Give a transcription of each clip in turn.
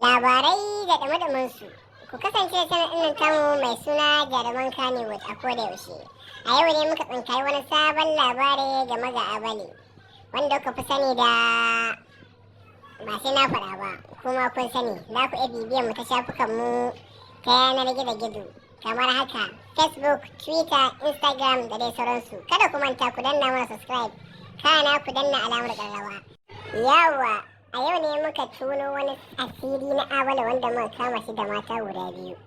Labarai da ɗumi su. Ku kasance da channel ɗin tamu mai suna Jaruman Kannywood a koda yaushe. A yau ne muka tsinkayi wani sabon labari game ga Abale, wanda kuka fi sani da ba sai na faɗa ba, kuma kun sani. Za ku iya bibiyan mu ta shafukan mu ta yanar gizo-gizo kamar haka: Facebook, Twitter, Instagram da dai sauransu. Kada ku manta ku danna mana subscribe, kana ku danna alamar ƙararrawa. Yawwa, a yau ne muka tono wani asiri na Abala wanda muka kama shi da mata guda biyu.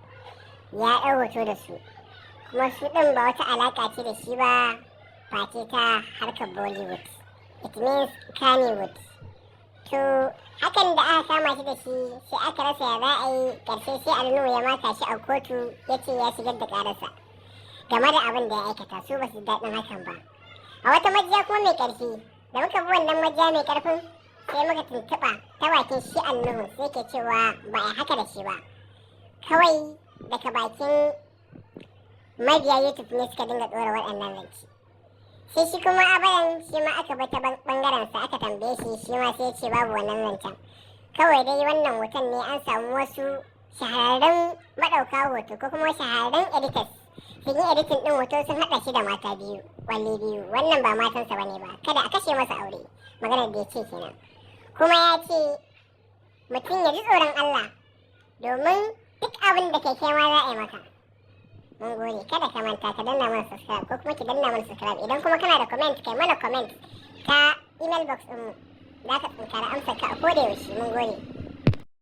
Ya ɗau hoto da su, kuma su ɗin ba wata alaƙa ce da shi ba face ta harkar Bollywood. It means Kannywood. To, hakan da aka kama shi da shi, sai aka rasa ya za a yi. Ƙarshe sai Ali Nuhu ya maka shi a kotu, ya ce ya shigar da ƙararsa game da abin da ya aikata. Su ba su daɗin hakan ba. A wata majiya kuma mai ƙarfi da muka bi, wannan majiya mai ƙarfin, sai muka tuntuɓa ta bakin shi Ali Nuhu, sai ke cewa ba a haka da shi ba, kawai daga bakin mabiya YouTube ne suka dinga ɗora waɗannan zance. Sai shi kuma Abalan, shi ma aka bi ta ɓangaren sa aka tambaye shi, shi ma sai ya ce babu wannan zancen, kawai dai wannan hoton ne an samu wasu shahararrun maɗauka hoto ko kuma shahararrun editors sun yi editing ɗin hoto, sun haɗa shi da mata biyu, kwalli biyu. Wannan ba matansa bane ba, kada a kashe masa aure. Maganar da ya ce kenan. Kuma ya ce mutum ya ji tsoron Allah, domin duk abin da kai kai ma za a yi maka. Mun gode. Kada ka manta ka danna mana subscribe ko kuma ki danna mana subscribe. Idan kuma kana da comment, kai mana comment ta email box ɗinmu, za ka tsinkara amsar ka a koda yaushe. Mun gode.